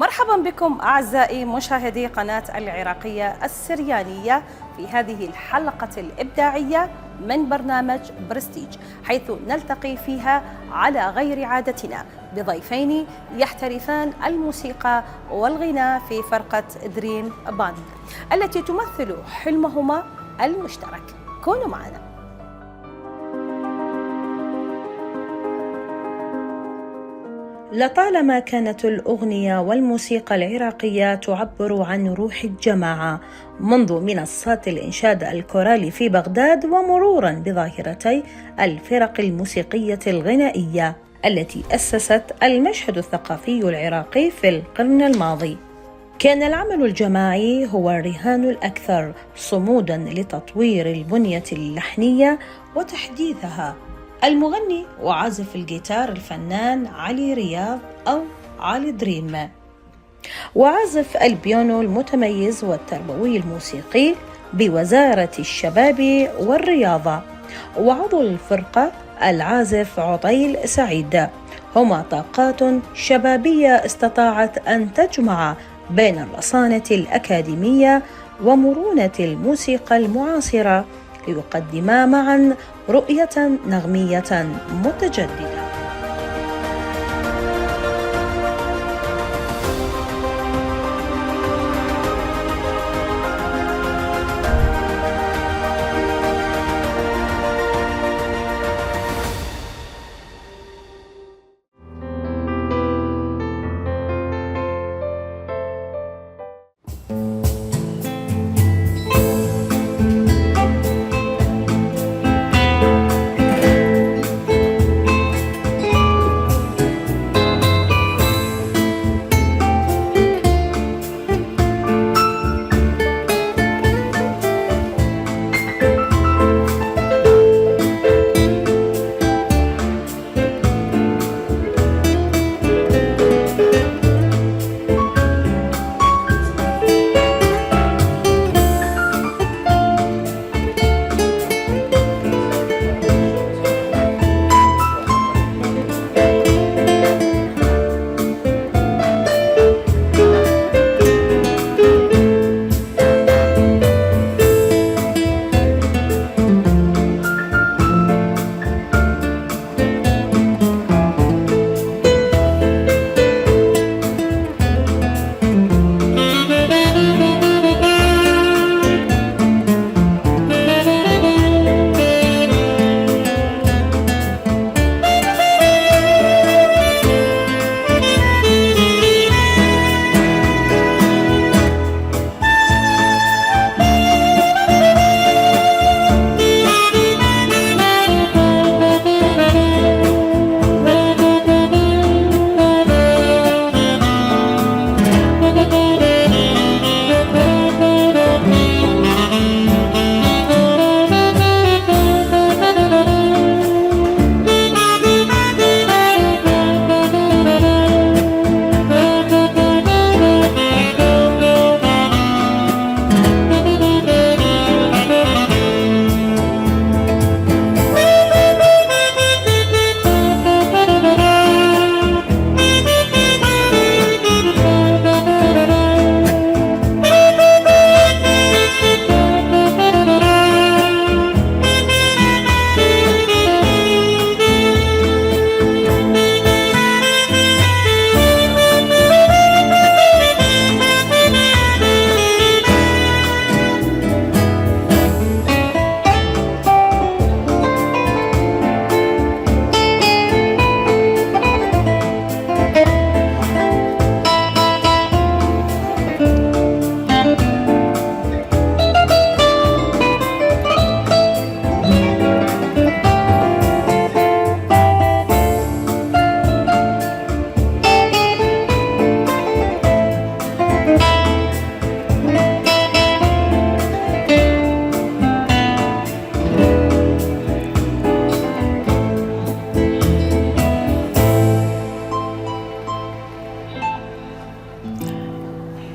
مرحبا بكم أعزائي مشاهدي قناة العراقية السريانية في هذه الحلقة الإبداعية من برنامج برستيج، حيث نلتقي فيها على غير عادتنا بضيفين يحترفان الموسيقى والغناء في فرقة دريم باند التي تمثل حلمهما المشترك. كونوا معنا. لطالما كانت الأغنية والموسيقى العراقية تعبر عن روح الجماعة، منذ منصات الإنشاد الكورالي في بغداد ومرورا بظاهرتي الفرق الموسيقية الغنائية التي أسست المشهد الثقافي العراقي في القرن الماضي. كان العمل الجماعي هو الرهان الأكثر صمودا لتطوير البنية اللحنية وتحديثها. المغني وعازف الجيتار الفنان علي رياض أو علي دريم، وعازف البيانو المتميز والتربوي الموسيقي بوزارة الشباب والرياضة، وعضو الفرقة العازف عطيل سعيد. هما طاقات شبابية استطاعت أن تجمع بين الرصانة الأكاديمية ومرونة الموسيقى المعاصرة ليقدما معا رؤية نغمية متجددة.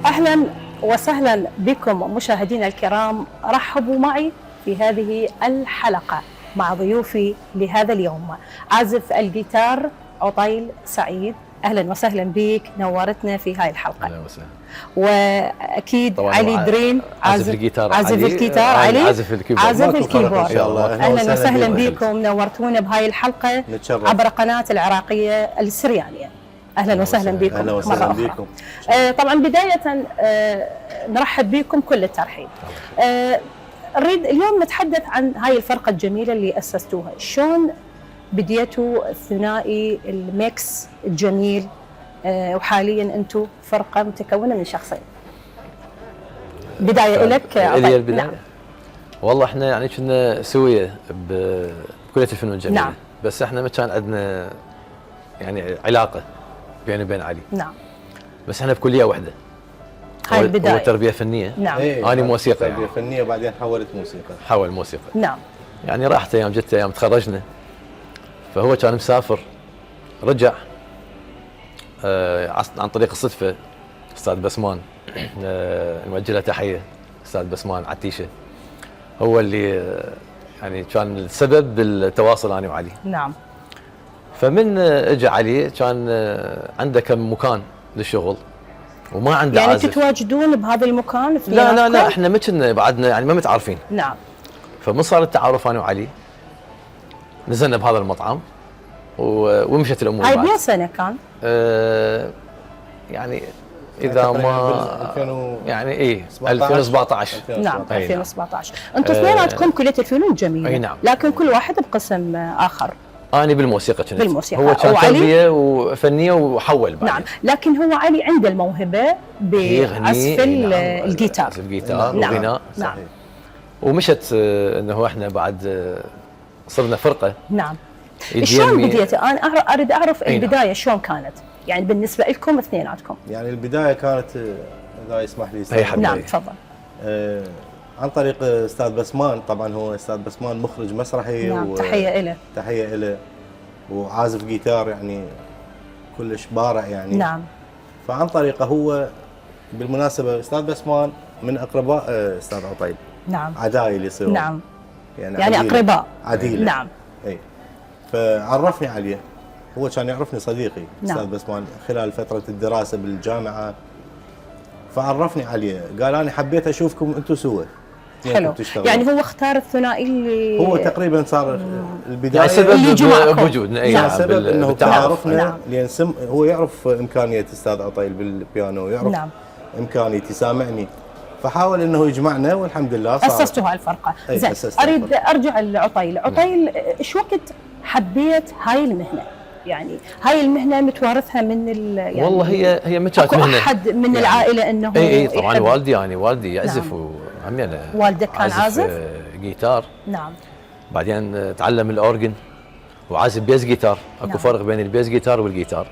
أهلا وسهلا بكم مشاهدينا الكرام، رحبوا معي في هذه الحلقة مع ضيوفي لهذا اليوم: عازف الجيتار عطيل سعيد، اهلا وسهلا بك، نورتنا في هاي الحلقه. اهلا وسهلا. واكيد علي درين عازف الجيتار، عازف الجيتار، علي عازف الكيبورد. عازف الكيبورد. ان شاء الله. اهلا وسهلا بكم، نورتونا بهاي الحلقه عبر قناه العراقيه السريانيه. اهلا وسهلا بكم. اهلا وسهلا بكم. طبعا بدايه نرحب بكم كل الترحيب. نريد اليوم نتحدث عن هاي الفرقه الجميله اللي اسستوها، شلون بديتوا الثنائي الميكس الجميل، وحاليا انتم فرقه متكونه من شخصين. بدايه لك الي البدايه. نعم. والله احنا يعني كنا سويه بكليه الفنون الجميله. نعم. بس احنا ما كان عندنا يعني علاقه بيني وبين علي. نعم. بس احنا بكليه واحده. هاي البدايه. هو تربيه فنيه. نعم. انا موسيقى تربيه يعني. فنيه وبعدين حولت موسيقى. حول موسيقى. نعم. يعني راحت ايام، جت ايام تخرجنا، فهو كان مسافر، رجع عن طريق الصدفه استاذ بسمان، نوجه له تحيه، استاذ بسمان عتيشه، هو اللي يعني كان السبب بالتواصل انا وعلي. نعم. فمن اجى علي كان عنده كم مكان للشغل وما عنده يعني عازف. تتواجدون بهذا المكان لا احنا ما كنا بعدنا يعني ما متعارفين. نعم. فمن صار التعارف انا وعلي نزلنا بهذا المطعم ومشت الامور. هاي بأي سنه كان؟ يعني اذا ما يعني ايه 2017. نعم. نعم. 2017. انتم اثنيناتكم كليه الفنون الجميله. اي نعم. لكن كل واحد بقسم اخر. انا بالموسيقى كنت. بالموسيقى. هو كان تربيه وفنيه وحول بعد. نعم. لكن هو علي عنده الموهبه بعزف الجيتار. عزف الجيتار نعم. وغناء. نعم. ومشت انه احنا بعد صرنا فرقه. نعم. شلون بديتوا؟ انا اريد اعرف البدايه شلون كانت؟ يعني بالنسبه لكم اثنيناتكم. يعني البدايه كانت اذا يسمح لي استاذ. نعم تفضل. عن طريق استاذ بسمان، طبعا هو استاذ بسمان مخرج مسرحي. نعم. تحيه له. تحيه له. وعازف جيتار يعني كلش بارع يعني. نعم. فعن طريقه هو، بالمناسبه استاذ بسمان من اقرباء استاذ عطيل. نعم. عدايل يصيرون. نعم. يعني اقرباء. عديله. نعم. اي. فعرفني عليه، هو كان يعرفني صديقي. نعم. استاذ بسمان خلال فتره الدراسه بالجامعه، فعرفني عليه، قال انا حبيت اشوفكم انتم سوا. حلو. يعني هو اختار الثنائي اللي هو تقريبا صار البدايه يعني سبب بوجودنا. اي نعم. سبب انه تعارفنا. نعم. لان هو يعرف امكانيه استاذ عطيل بالبيانو، ويعرف نعم. امكانيتي، سامعني، فحاول انه يجمعنا والحمد لله صار. اسستوا هاي الفرقه. زين، اريد ارجع لعطيل. عطيل، ايش وقت حبيت هاي المهنه؟ يعني هاي المهنه متوارثها من يعني والله هي ما كانت مهنه. احد من يعني العائله انه اي طبعا والدي يعزف. نعم. وهم والدك كان عازف جيتار. نعم. بعدين تعلم الاورجن وعازف بيز جيتار. اكو نعم. فرق بين البيز جيتار والجيتار.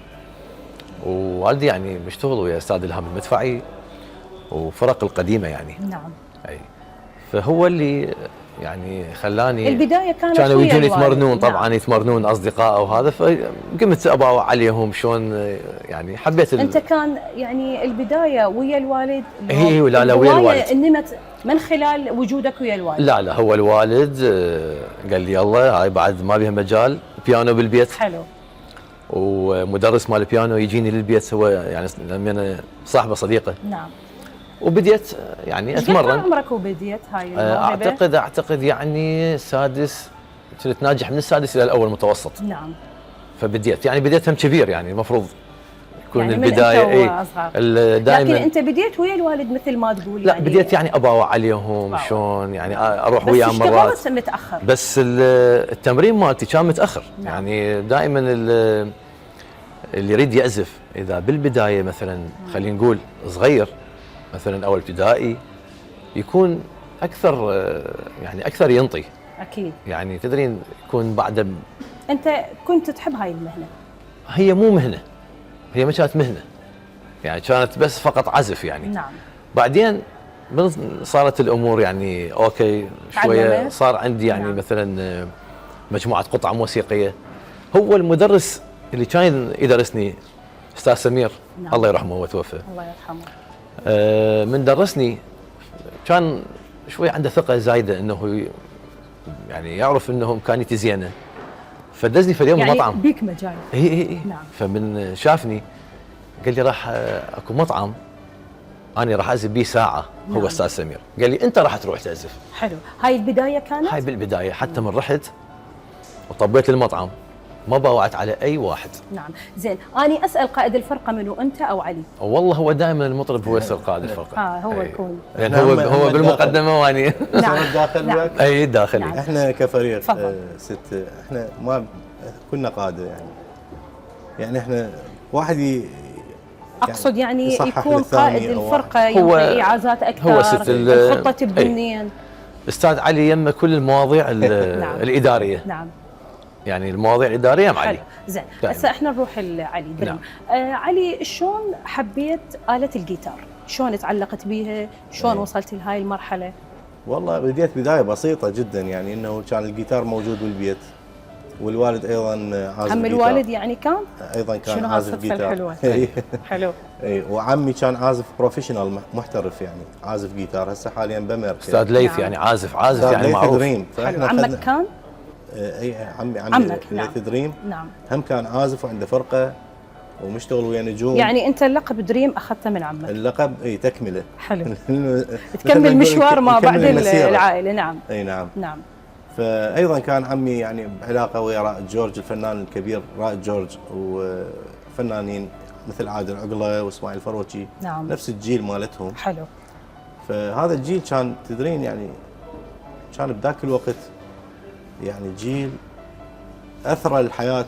ووالدي يعني مشتغل ويا استاذ الهام المدفعي وفرق القديمه يعني. نعم. اي فهو اللي يعني خلاني. البدايه كانوا يجون يتمرنون طبعا. نعم. يتمرنون اصدقاء وهذا، فقمت اباوع عليهم شلون يعني حبيت انت كان يعني البدايه ويا الوالد؟ اي لا ويا الوالد. نمت من خلال وجودك ويا الوالد؟ لا هو الوالد قال لي يلا هاي بعد ما بيها مجال، بيانو بالبيت. حلو. ومدرس مال البيانو يجيني للبيت، هو يعني انا صاحبه صديقه. نعم. وبديت يعني اتمرن. كم عمرك وبديت هاي الموهبه؟ اعتقد يعني السادس، كنت ناجح من السادس الى الاول متوسط. نعم. فبديت يعني بديت هم كبير، يعني المفروض يكون يعني البدايه دائما. لكن انت بديت ويا الوالد مثل ما تقول. لا يعني بديت يعني اباوع عليهم شلون يعني اروح وياهم مرات. بس متاخر. بس التمرين مالتي كان متاخر. نعم. يعني دائما اللي يريد يعزف اذا بالبدايه مثلا خلينا نقول صغير، مثلا اول ابتدائي، يكون اكثر يعني اكثر ينطي. اكيد. يعني تدرين يكون بعد. انت كنت تحب هاي المهنه؟ هي مو مهنه، هي ما كانت مهنه، يعني كانت بس فقط عزف يعني. نعم. بعدين صارت الامور يعني اوكي شويه، صار عندي يعني نعم. مثلا مجموعه قطع موسيقيه. هو المدرس اللي كان يدرسني استاذ سمير. نعم. الله يرحمه، هو توفى. الله يرحمه. من درسني كان شوي عنده ثقه زايده انه يعني يعرف انه امكانيتي زينه، فدزني في اليوم يعني مطعم. بيك مجال. اي نعم. فمن شافني قال لي راح اكو مطعم انا راح اعزف بيه ساعه. نعم. هو استاذ سمير قال لي انت راح تروح تعزف. حلو، هاي البدايه كانت؟ هاي بالبدايه، حتى من رحت وطبيت المطعم ما باوعت على اي واحد. نعم. زين، اني اسال قائد الفرقه منو، انت او علي؟ والله هو دائما المطرب هو يصير قائد الفرقه. هو يكون لان هو بالمقدمه واني نعم. الداخل نعم. وياك؟ اي داخلي. نعم. احنا كفريق تفضل. ست، احنا ما كنا قاده يعني احنا واحد اقصد يعني يصحح يكون للثاني قائد أو الفرقه، هو- ينطي اعازات اكثر، هو ست الخطه تبنين. استاذ علي يمه كل المواضيع نعم. الاداريه. نعم. يعني المواضيع الاداريه مع علي. حلو. زين، دائماً. هسه احنا نروح لعلي دريم. علي، شلون حبيت آلة الجيتار؟ شلون تعلقت بيها؟ شلون وصلت لهاي المرحله؟ والله بديت بدايه بسيطه جدا، يعني انه كان الجيتار موجود بالبيت، والوالد ايضا عازف عم جيتار. الوالد يعني كان؟ ايضا كان شنو عازف هالصدفه جيتار. الحلوه؟ حلو. اي، وعمي كان عازف بروفيشنال محترف، يعني عازف جيتار، هسه حاليا بامريكا. استاذ ليث نعم. يعني عازف أستاذ يعني ليث معروف. دريم. حلو. فاحنا عمك كان؟ اي، عمي عمك، نعم. ليث دريم نعم. هم كان عازف وعنده فرقه ومشتغل ويا نجوم. يعني انت اللقب دريم اخذته من عمك. اللقب اي تكمله. حلو. مثل تكمل مشوار ما نكمل بعد المسيرة. العائله. نعم. اي نعم. نعم. فايضا كان عمي يعني بعلاقه ويا رائد جورج الفنان الكبير رائد جورج، وفنانين مثل عادل عقله واسماعيل فروتشي. نعم. نفس الجيل مالتهم. حلو. فهذا الجيل كان تدرين يعني كان بذاك الوقت يعني جيل اثرى الحياه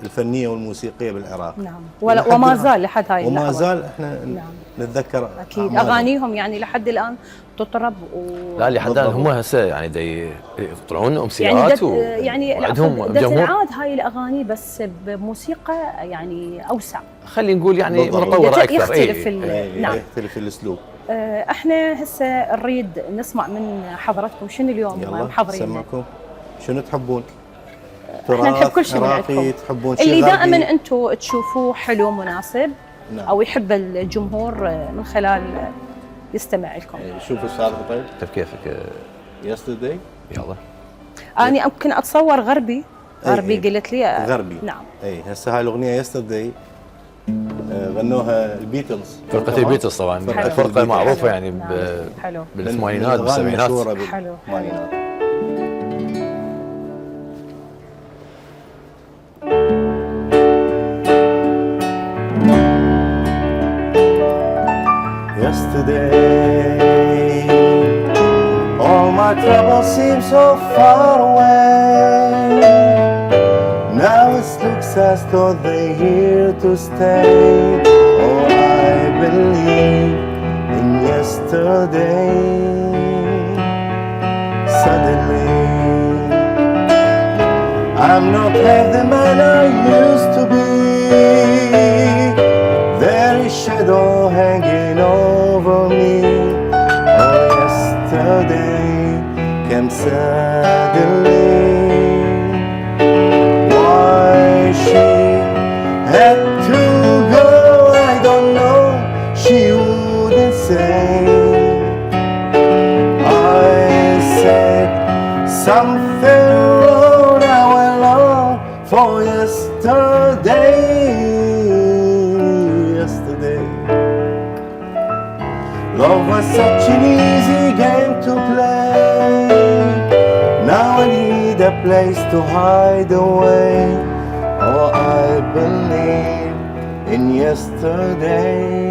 الفنيه والموسيقيه بالعراق. نعم. وما زال لحد هاي وما اللحظة. زال احنا نعم. نتذكر اكيد أعمالهم. اغانيهم يعني لحد الان تطرب لا لحد الان بالضبط. هم هسه يعني يطلعون يعني امسيات يعني وعندهم دت جمهور. العاد هاي الاغاني بس بموسيقى يعني اوسع. خلينا نقول يعني بالضبط. متطور اكثر. يختلف نعم. نعم. يختلف الاسلوب. احنا هسه نريد نسمع من حضراتكم شنو اليوم يلا محضرين. سمعكم شنو تحبون؟ احنا نحب كل شيء من عراقي، عندكم. تحبون شيء اللي غربي؟ دائما انتم تشوفوه حلو مناسب. نعم. او يحب الجمهور من خلال يستمع لكم. شوف استاذ عطيل طيب كيفك؟ يسترداي. يلا. اني ممكن اتصور غربي. غربي قلت لي غربي. نعم. اي هسه هاي الاغنيه يسترداي غنوها البيتلز. فرقة البيتلز طبعا فرقة فرقة البيتلز. معروفة يعني نعم. حلو. بالثمانينات بالسبعينات. حلو. Yesterday, all my troubles seem so far away. Now it looks as though they're here to stay. Oh, I believe in yesterday. Suddenly, I'm not half the man I used to be. There is shadow hanging over me. Oh, yesterday came suddenly. Why she had to go, I don't know. She wouldn't say. I said something wrong, I went long for yesterday. Love was such an easy game to play. Now I need a place to hide away. Oh, I believe in yesterday.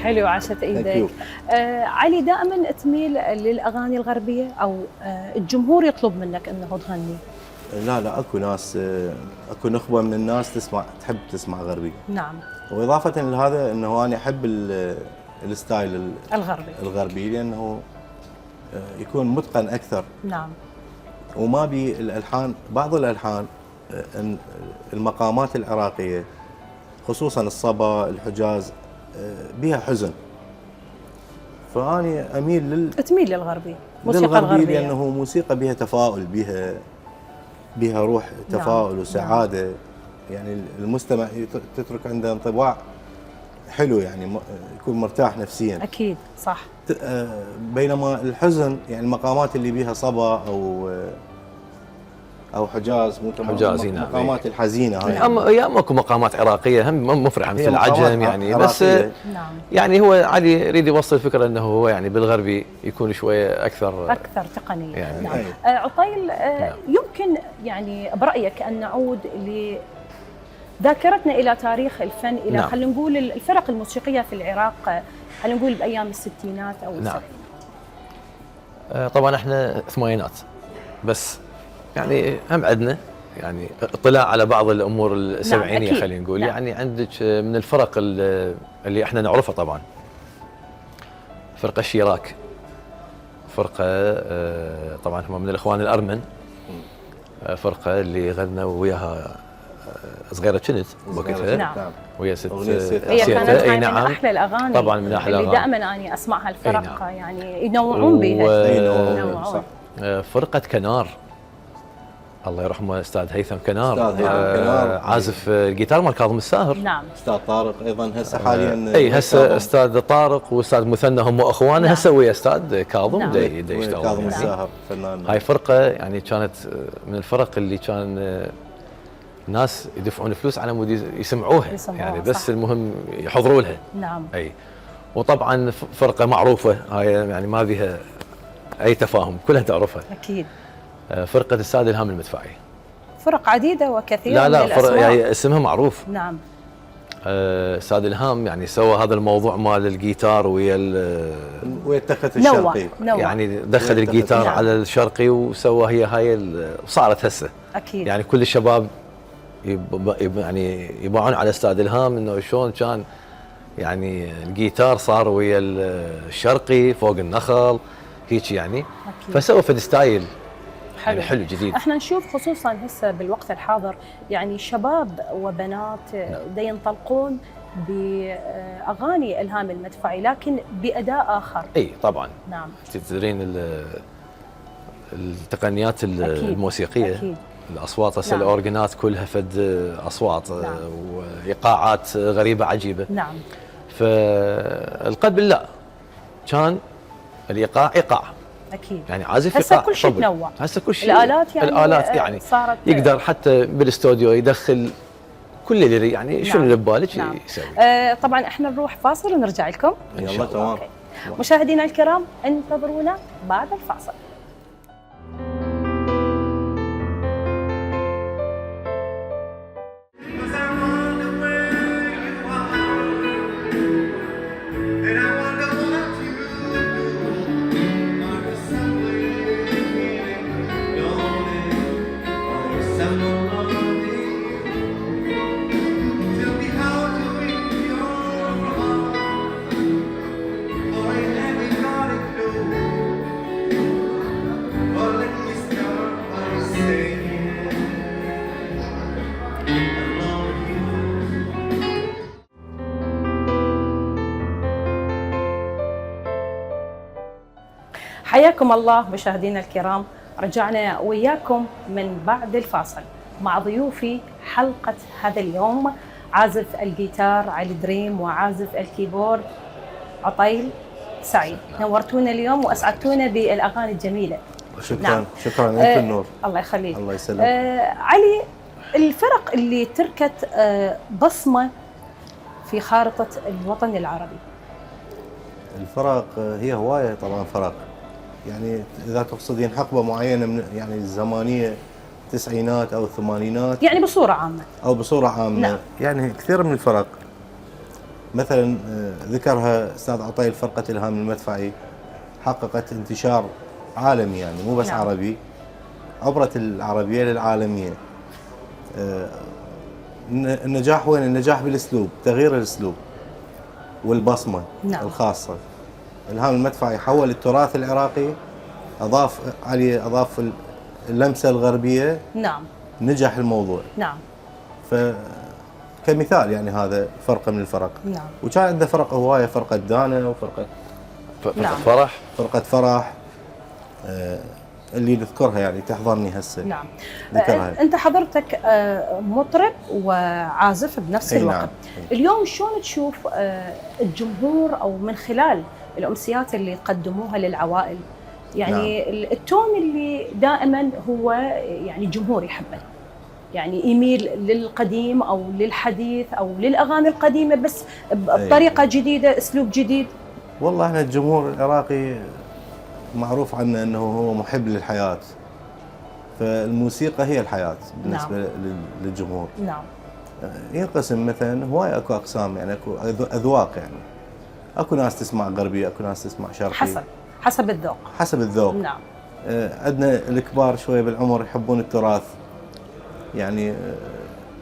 حلو، عاشت ايدك. علي، دائما تميل للاغاني الغربيه او الجمهور يطلب منك انه تغني؟ لا اكو ناس، اكو نخبه من الناس تحب تسمع غربي. نعم. واضافه لهذا انه انا احب الستايل الغربي لانه يكون متقن اكثر. نعم. وما بي الالحان، بعض الالحان المقامات العراقية خصوصا الصبا الحجاز بها حزن، فأنا أميل تميل للغربي، موسيقى للغربي الغربية لأنه موسيقى بها تفاؤل، بها روح تفاؤل نعم. وسعادة. يعني المستمع تترك عنده انطباع حلو، يعني يكون مرتاح نفسيا. أكيد صح. بينما الحزن يعني المقامات اللي بها صبا او حجاز، حجاز، نعم. المقامات الحزينه هاي يا ماكو مقامات عراقيه هم مفرحه مثل العجم يعني، بس نعم. يعني هو علي يريد يوصل الفكره انه هو يعني بالغربي يكون شويه اكثر تقنيه يعني. نعم. عطيل، نعم. يمكن يعني برايك ان نعود ذاكرتنا الى تاريخ الفن، الى نعم. خلينا نقول الفرق الموسيقيه في العراق، خلينا نقول بايام الستينات او نعم. السبعينات. طبعا احنا ثمانينات، بس يعني هم عندنا يعني اطلاع على بعض الامور السبعينيه. نعم. خلينا نقول نعم. يعني عندك من الفرق اللي احنا نعرفها طبعا فرقه الشيراك، فرقه طبعا هم من الاخوان الارمن، فرقه اللي غنوا وياها صغيره كنت وقتها. نعم. ويا ست هي كانت اي من نعم احلى الاغاني طبعا، من احلى اللي الاغاني دائما اني اسمعها الفرق. نعم. يعني ينوعون بها ينوعون. فرقه كنار، الله يرحمه استاذ هيثم كنار، كنار عازف الجيتار مال كاظم الساهر. نعم. استاذ طارق ايضا هسه حاليا اي هسه استاذ طارق واستاذ مثنى هم اخوانه. نعم. هسه ويا استاذ كاظم نعم. يشتغلون. كاظم يعني الساهر فنان. هاي فرقه يعني كانت من الفرق اللي كان ناس يدفعون فلوس على مود يسمعوها يعني، بس صح. المهم يحضروا لها. نعم. اي وطبعا فرقه معروفه هاي يعني ما بها اي تفاهم، كلها تعرفها. اكيد. فرقه الساد الهام المدفعي. فرق عديده وكثيره. لا فرق يعني اسمها معروف. نعم. ساد الهام يعني سوى هذا الموضوع مال الجيتار ويا التخت الشرقي. يعني دخل الجيتار نعم. على الشرقي وسوى هاي صارت هسه. اكيد. يعني كل الشباب يعني يباعون على استاذ الهام انه شلون كان يعني الجيتار صار ويا الشرقي فوق النخل هيك يعني. أكيد. فسوى فد ستايل حلو. يعني حلو جديد. احنا نشوف خصوصا هسه بالوقت الحاضر يعني شباب وبنات دا ينطلقون باغاني الهام المدفعي لكن باداء اخر. اي طبعا. نعم. تدرين التقنيات الموسيقيه. أكيد. الاصوات هسه نعم. الاورجنات كلها فد اصوات نعم. وايقاعات غريبه عجيبه. نعم. فالقلب لا كان الايقاع ايقاع. اكيد. يعني عازف هسه ايقاع كل شيء تنوع. هسه كل شيء الالات يعني صارت يقدر حتى بالاستوديو يدخل كل اللي يعني نعم. شنو اللي ببالك نعم. يسوي. طبعا احنا نروح فاصل ونرجع لكم. يلا تمام. مشاهدينا الكرام انتظرونا بعد الفاصل. حياكم الله مشاهدينا الكرام، رجعنا وياكم من بعد الفاصل مع ضيوفي حلقة هذا اليوم، عازف الجيتار علي دريم وعازف الكيبورد عطيل سعيد. نورتونا اليوم وأسعدتونا بالأغاني الجميلة. شكرا. نعم. شكرا أنت النور. الله يخليك. الله يسلمك. علي، الفرق اللي تركت بصمة في خارطة الوطن العربي. الفرق هي هواية طبعا فرق، يعني إذا تقصدين حقبة معينة من يعني الزمانية التسعينات أو الثمانينات يعني بصورة عامة أو بصورة عامة. نعم. يعني كثير من الفرق مثلا ذكرها أستاذ عطيل فرقة الهام المدفعي حققت انتشار عالمي يعني مو بس نعم. عربي، عبرت العربية للعالمية. النجاح وين؟ النجاح بالأسلوب، تغيير الأسلوب والبصمة نعم. الخاصة. الهام المدفعي حول التراث العراقي، أضاف اللمسة الغربية نعم. نجح الموضوع. نعم. كمثال يعني هذا فرقه من الفرق. نعم. وكان عنده فرق هوايه، فرقه دانا وفرقه نعم. فرقه فرح اللي نذكرها يعني تحضرني هسه. نعم. ذكرها. انت حضرتك مطرب وعازف بنفس الوقت. نعم. اليوم شلون تشوف الجمهور او من خلال الامسيات اللي قدموها للعوائل، يعني نعم. التون اللي دائما هو يعني الجمهور يحبه، يعني يميل للقديم او للحديث او للاغاني القديمه بس بطريقه جديده، اسلوب جديد. والله احنا الجمهور العراقي معروف عنه انه هو محب للحياه، فالموسيقى هي الحياه بالنسبه نعم. للجمهور. نعم. ينقسم مثلا هواي اكو اقسام، يعني اكو اذواق، يعني اكو ناس تسمع غربي، اكو ناس تسمع شرقي، حسب الذوق. حسب الذوق. نعم. عندنا الكبار شويه بالعمر يحبون التراث، يعني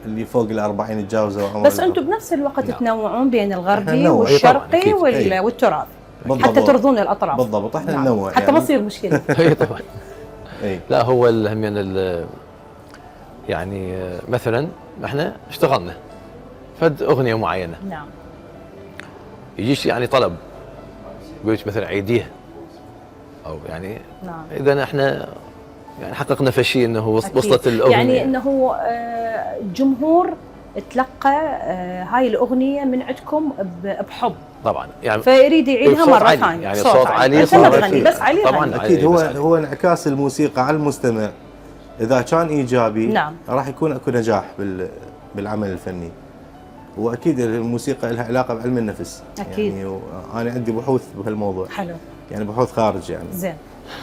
اللي فوق ال40 تجاوزوا عمر. بس انتم بنفس الوقت نعم. تنوعون بين الغربي والشرقي والتراث بالضبط. حتى ترضون الاطراف. بالضبط. احنا نعم. ننوع حتى ما تصير مشكله. اي طبعا. اي لا هو يعني مثلا احنا اشتغلنا فد اغنيه معينه. نعم. يجيش يعني طلب يقول لك مثلا عيديها او يعني نعم. اذا احنا يعني حققنا فشي انه وصلت الاغنيه، يعني انه الجمهور تلقى هاي الاغنيه من عندكم بحب طبعا، يعني فيريد يعيدها مره ثانيه، يعني صوت عالي انت ما تغني بس علي طبعا اكيد. هو انعكاس الموسيقى على المستمع، اذا كان ايجابي نعم. راح يكون اكو نجاح بالعمل الفني. واكيد الموسيقى لها علاقه بعلم النفس. اكيد. يعني انا عندي بحوث بهالموضوع. حلو. يعني بحوث خارج يعني. زين.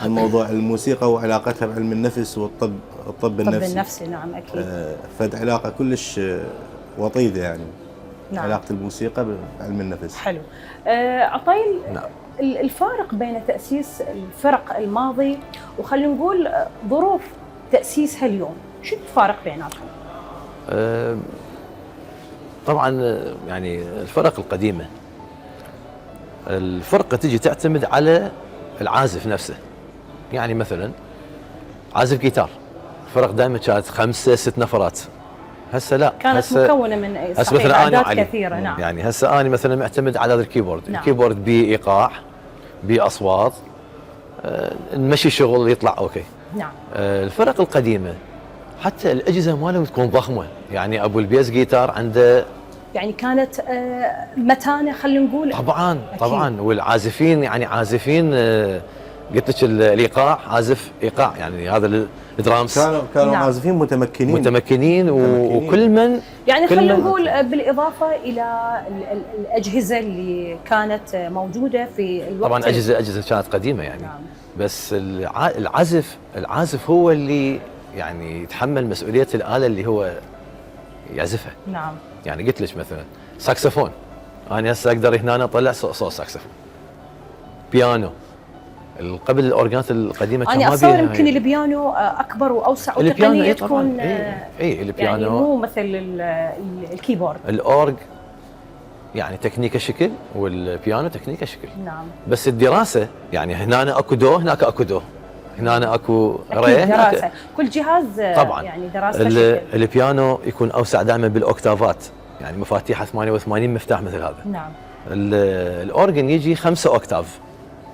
عن موضوع الموسيقى وعلاقتها بعلم النفس الطب النفسي. نعم اكيد. فد علاقه كلش وطيده يعني. نعم. علاقه الموسيقى بعلم النفس. حلو. عطيل. نعم. الفارق بين تاسيس الفرق الماضي وخلينا نقول ظروف تاسيسها اليوم، شو الفارق بيناتهم؟ طبعا يعني الفرق القديمه الفرقه تجي تعتمد على العازف نفسه. يعني مثلا عازف جيتار، الفرق دائما كانت 5 6 نفرات. هسه لا، كانت مكونه من اعداد كثيره. نعم. يعني هسه انا مثلا معتمد على الكيبورد. نعم. الكيبورد بايقاع باصوات نمشي شغل يطلع اوكي. نعم. الفرق القديمه حتى الاجهزه مالهم تكون ضخمه، يعني ابو البيز جيتار عنده يعني كانت متانه خلينا نقول. طبعا طبعا. والعازفين يعني عازفين قلت لك الايقاع عازف ايقاع، يعني هذا الدرامز كانوا نعم. عازفين متمكنين وكل من يعني خلينا نقول بالاضافه الى الاجهزه اللي كانت موجوده في الوقت. طبعا اجهزه كانت قديمه يعني. نعم. بس العازف هو اللي يعني يتحمل مسؤوليه الاله اللي هو يعزفها. نعم. يعني قلت لك مثلا ساكسفون، انا هسه اقدر هنا اطلع صوت ساكسفون. بيانو قبل الاورجانات القديمه كان ما انا اتصور يمكن البيانو اكبر واوسع وتقنيه تكون البيانو يعني مو مثل الكيبورد. الاورج يعني تكنيكه شكل والبيانو تكنيكه شكل. نعم. بس الدراسه يعني هنا اكو دو هناك اكو دو، هنا اكو ري دراسه كل جهاز طبعا. يعني دراسته شكل. البيانو يكون اوسع دائما بالاوكتافات، يعني مفاتيحه 88 مفتاح مثل هذا. نعم. الاورجن يجي 5 اوكتاف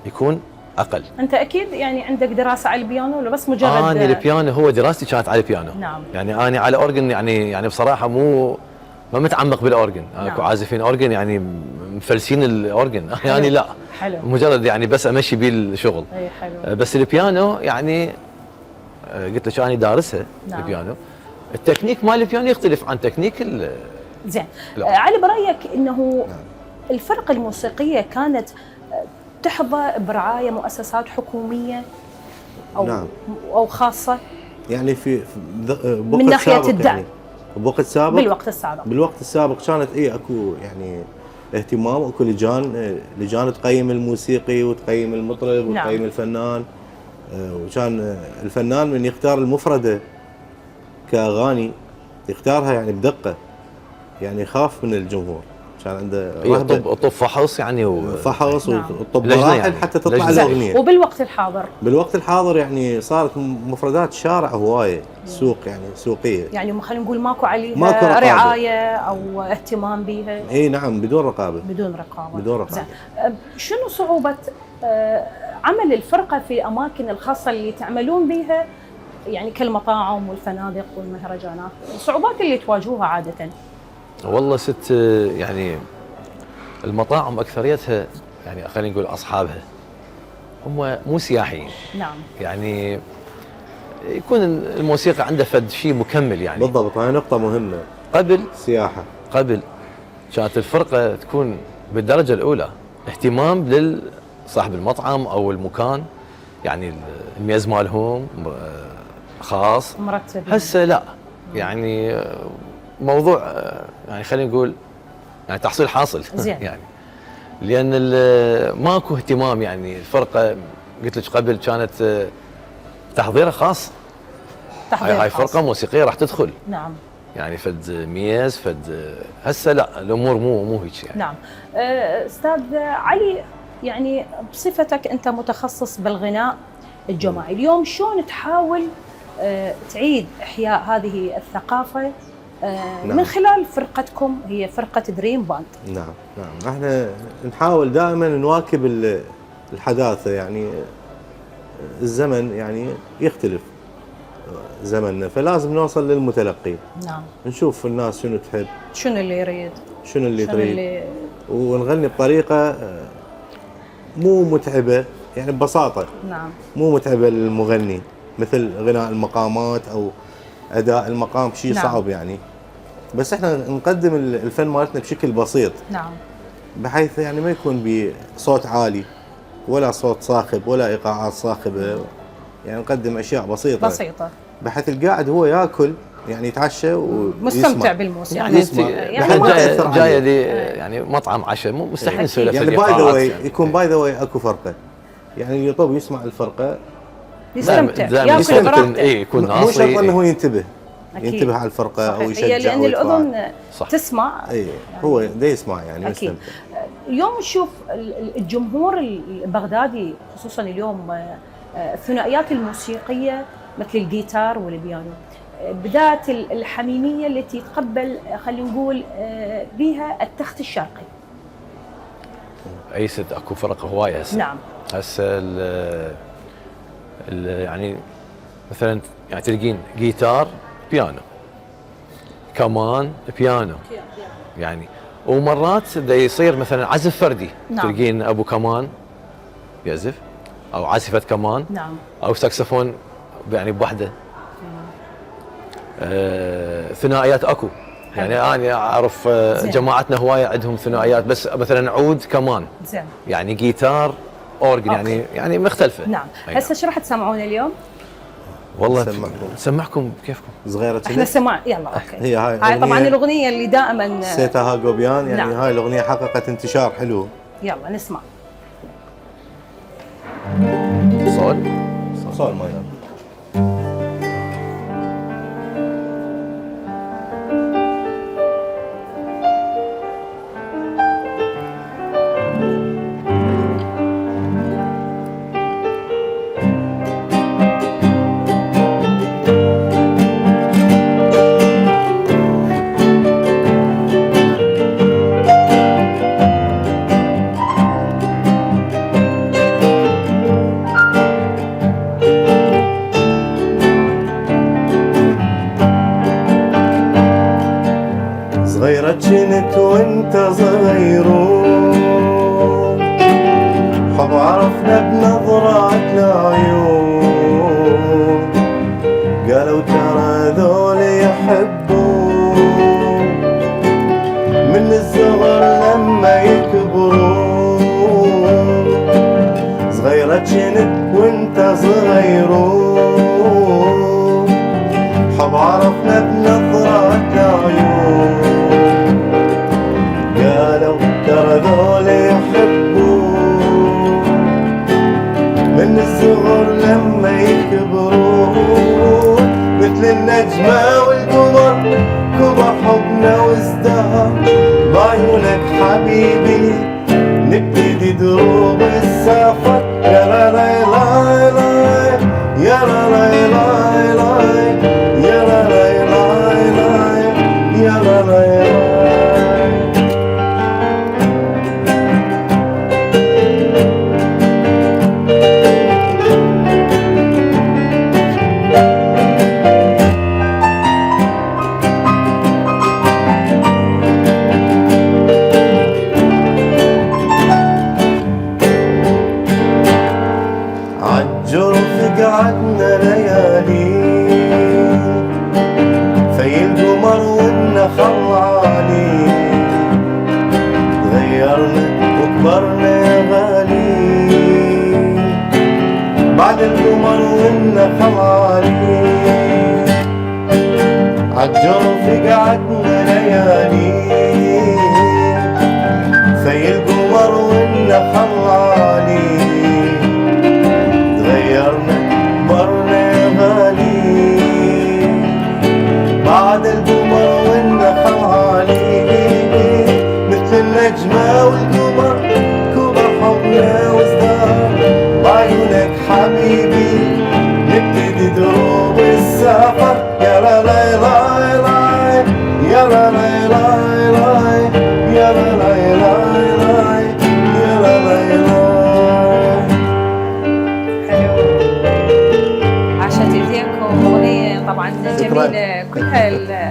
يكون اقل. انت اكيد يعني عندك دراسه على البيانو ولا بس مجرد؟ انا البيانو هو دراستي كانت على البيانو. نعم. يعني انا على اورجن يعني بصراحه ما متعمق بالاورجن. نعم. اكو عازفين اورجن يعني مفلسين الاورجن. يعني لا. حلو. مجرد يعني بس امشي بيه الشغل. اي حلو. بس البيانو يعني قلت لك انا دارسها. نعم. البيانو التكنيك مال البيانو يختلف عن تكنيك زين. علي برايك انه نعم. الفرق الموسيقيه كانت تحظى برعايه مؤسسات حكوميه او نعم. او خاصه؟ يعني في من ناحيه الدعم يعني بوقت سابق. بالوقت السابق كانت اكو يعني اهتمام، اكو لجان تقيم الموسيقي وتقيم المطرب وتقيم نعم. الفنان. وكان الفنان من يختار المفردة كأغاني يختارها يعني بدقة، يعني يخاف من الجمهور. كان عنده طب فحص يعني فحص نعم. والطب لجنة مراحل يعني. حتى تطلع لجنة. الاغنيه. وبالوقت الحاضر بالوقت الحاضر يعني صارت مفردات شارع هوايه سوق يعني سوقيه. يعني خلينا نقول ماكو عليها ماكو رقابة. رعايه او اهتمام بها. اي نعم بدون رقابه. بدون رقابه. بدون رقابه. زين. شنو صعوبه عمل الفرقه في الاماكن الخاصه اللي تعملون بها، يعني كالمطاعم والفنادق والمهرجانات، الصعوبات اللي تواجهوها عاده؟ والله ست يعني المطاعم اكثريتها يعني خلينا نقول اصحابها هم مو سياحيين. نعم. يعني يكون الموسيقى عنده فد شيء مكمل يعني. بالضبط، هاي نقطه مهمه. قبل سياحه. قبل كانت الفرقه تكون بالدرجه الاولى اهتمام لصاحب المطعم او المكان، يعني الميز مالهم خاص مرتب. هسه لا، يعني موضوع يعني خلينا نقول يعني تحصيل حاصل. زين. يعني لان ماكو اهتمام، يعني الفرقه قلت لك قبل كانت تحضيرها خاص. هاي خاص. فرقه موسيقيه راح تدخل. نعم. يعني فد ميز فد هسه لا، الامور مو هيك يعني. نعم. استاذ علي، يعني بصفتك انت متخصص بالغناء الجماعي، اليوم شلون تحاول تعيد احياء هذه الثقافه نعم. من خلال فرقتكم، هي فرقه دريم باند؟ نعم نعم، احنا نحاول دائما نواكب الحداثه، يعني الزمن يعني يختلف زمننا، فلازم نوصل للمتلقي. نعم. نشوف الناس شنو تحب، شنو اللي يريد، شنو اللي تريد، ونغني بطريقه مو متعبه، يعني ببساطه. نعم. مو متعبه للمغني، مثل غناء المقامات او اداء المقام شيء نعم. صعب يعني. بس احنا نقدم الفن مالتنا بشكل بسيط. نعم. بحيث يعني ما يكون بصوت عالي ولا صوت صاخب ولا ايقاعات صاخبه، يعني نقدم اشياء بسيطه بحيث القاعد هو ياكل يعني يتعشى مستمتع بالموسيقى. يعني يعني جايه لي يعني مطعم عشاء، مو مستحيل نسولف يعني باي ذا واي يكون باي ذا واي اكو فرقه، يعني يطب يسمع الفرقه يستمتع ياكل براحته. يكون مو شرط انه هو ينتبه. أكيد. ينتبه على الفرقه صحيح. او يشجع، هي لان الاذن تسمع. اي يعني هو دا يسمع يعني أكيد. مستمتع. اليوم نشوف الجمهور البغدادي خصوصا اليوم الثنائيات الموسيقيه مثل الجيتار والبيانو بدات الحميميه التي يتقبل خلينا نقول بها التخت الشرقي. اي ست اكو فرق هوايه هسه. نعم. هسه يعني مثلا يعني تلقين جيتار بيانو، كمان بيانو، يعني ومرات دا يصير مثلا عزف فردي. نعم. تلقين ابو كمان يعزف او عازفه كمان. نعم. او ساكسفون يعني بوحده. ثنائيات اكو، يعني انا اعرف جماعتنا هوايه عندهم ثنائيات، بس مثلا عود كمان. زين. يعني جيتار اورجن، يعني مختلفه. نعم. هسه شو راح تسمعون اليوم؟ والله نسمعكم كيفكم. صغيره احنا سمع يلا اوكي. هي هاي طبعا الاغنيه اللي دائما سيتها جوبيان، يعني نعم. هاي الاغنيه حققت انتشار حلو. يلا نسمع. صول ماينر. صغيرة جنت وانت صغيرون، حب عرفنا بنظرات العيون، قالوا ترى ذول يحبون من الصغر لما يكبرون. صغيرة جنت وانت صغيرون، حب عرفنا بنظرات العيون، قالوا ترى ذول يحبون من الصغر لما يكبرون. مثل النجمة والقمر كبر حبنا وازدهر، بعيونك حبيبي نبتدي دروب السفر. يا لا لا لا لا يا لا لا لا لا يا لا لا لا لا يا لا لا لا. عالجرف قعدنا ليالي في القمر والنخل عالي، تغيرنا وكبرنا غالي بعد القمر والنخل عالي. عالجرف قعدنا ليالي في القمر والنخل عالي، تغيرنا برنا غالي بعد القمر والنخل عالي. مثل النجمة والقمر كبر حبنا وازدهر، بعيونك حبيبي نبتدي دروب السفر. يا لا لا لا لا يا لا لا لا لا يا لا لا لا لا يا لا لا لا. عاشت ايديكم اغنيه طبعا جميله كلها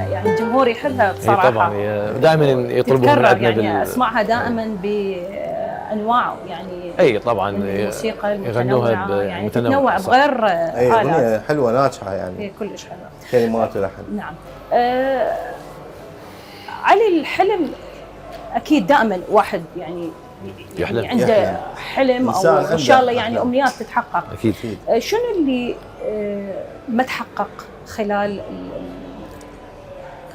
يعني الجمهور يحبها بصراحه. طبعا دائما يطلبون من عندنا يعني اسمعها دائما بانواع يعني. اي طبعا الموسيقى يغنوها المتنوعه يعني تتنوع بغير اي اغنيه آلات. حلوه ناجحه يعني. هي كلش حلوه كلمات ولحن. نعم. علي، الحلم اكيد دائما واحد يعني يحلم. عنده حلم او ان شاء الله يعني امنيات تتحقق. اكيد. شنو اللي ما تحقق خلال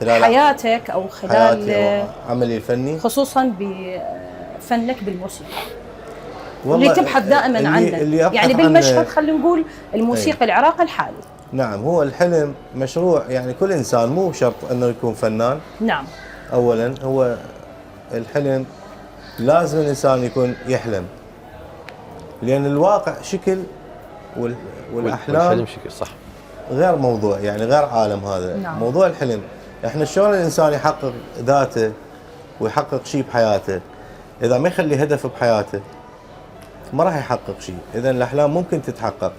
حياتك او خلال عملي الفني، خصوصا بفنك بالموسيقى اللي تبحث دائما عنه يعني بالمشهد، خلينا نقول الموسيقى العراقي الحالي؟ نعم، هو الحلم مشروع يعني كل انسان، مو شرط انه يكون فنان. نعم. اولا هو الحلم لازم الانسان يكون يحلم، لان الواقع شكل والاحلام والحلم شكل، صح، غير موضوع يعني غير عالم هذا. نعم. موضوع الحلم احنا شلون الانسان يحقق ذاته ويحقق شيء بحياته؟ اذا ما يخلي هدف بحياته ما راح يحقق شيء. اذا الاحلام ممكن تتحقق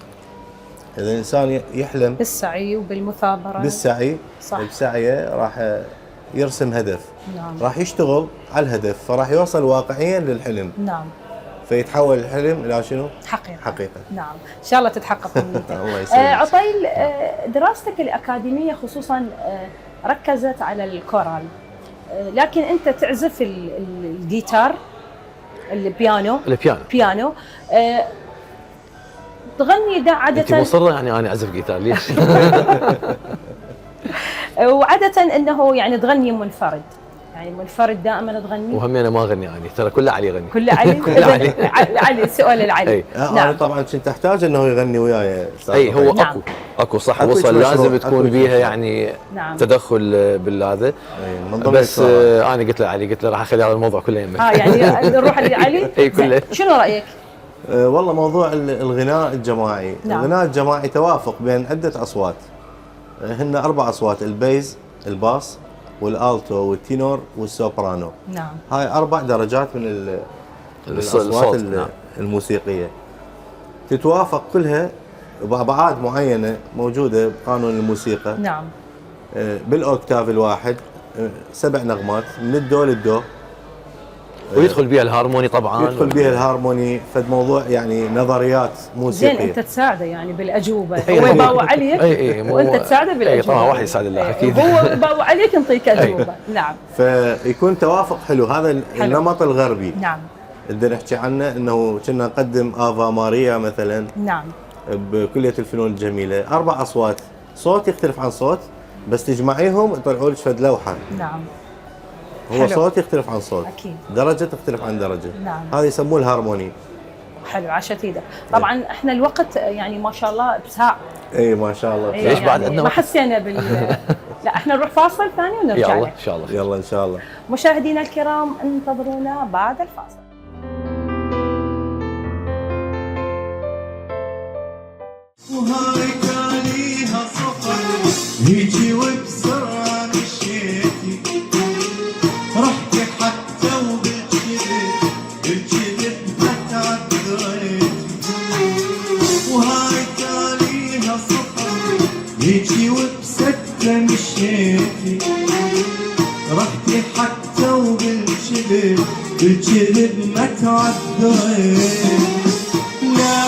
اذا الانسان يحلم بالسعي وبالمثابره. بالسعي، صح. بسعيه راح يرسم هدف. نعم. راح يشتغل على الهدف، فراح يوصل واقعيا للحلم. نعم. فيتحول الحلم الى شنو؟ حقيقه. نعم، ان شاء الله تتحقق امنيتك. الله يسلمك. عطيل، دراستك الاكاديميه خصوصا ركزت على الكورال، لكن انت تعزف الجيتار، البيانو. تغني ده عاده. انت مصره يعني انا اعزف جيتار ليش؟ وعاده انه يعني تغني منفرد، يعني منفرد دائما تغني. وهم انا ما اغني يعني، ترى كله علي يغني. كله علي. علي سؤال العلي. نعم. انا طبعا كنت احتاج انه يغني وياي. اي هو نعم. اكو صح، وصل لازم تكون بيها يعني نعم. تدخل بالهذا. بس انا قلت له علي، قلت له راح اخلي هذا الموضوع كله يمك. يعني نروح لعلي. اي كله. شنو رايك؟ والله موضوع الغناء الجماعي. نعم. الغناء الجماعي توافق بين عده اصوات، هن 4 اصوات: البيز، الباس، والالتو، والتينور، والسوبرانو. نعم. هاي 4 درجات من الاصوات نعم. الموسيقيه، تتوافق كلها بابعاد معينه موجوده بقانون الموسيقى. نعم. بالاوكتاف الواحد 7 نغمات من الدو للدو، ويدخل بها الهارموني طبعا. يدخل بها الهارموني، فد موضوع يعني نظريات موسيقيه. زين، انت تساعده يعني بالاجوبه، هو يباوع عليك وانت تساعده بالاجوبه. اي طبعا، واحد يساعد الله اكيد. هو يباوع عليك يعطيك اجوبه. نعم. فيكون توافق حلو. هذا النمط الغربي. نعم. بدنا نحكي عنه انه كنا نقدم افا ماريا مثلا. نعم. بكليه الفنون الجميله 4 اصوات، صوت يختلف عن صوت، بس تجمعيهم يطلعوا لك فد لوحه. نعم. هو حلو. صوت يختلف عن صوت، اكيد. درجه تختلف عن درجه. نعم. هذا يسموه الهارموني. حلو، عاشت ايدك. طبعا احنا الوقت يعني ما شاء الله بساعه. اي ما شاء الله. ليش بعد عندنا ما حسينا لا احنا نروح فاصل ثاني ونرجع يلا لك. ان شاء الله. يلا ان شاء الله. مشاهدينا الكرام انتظرونا بعد الفاصل. وهاي تاليها صفر هيجي وبسرعة مشيتي، رحتي حتى بالجذب ما تعذريتي. وهاي تاليها صفر هيجي وبسكتة مشيتي، رحتي حتى بالجذب ما تعذريتي. لا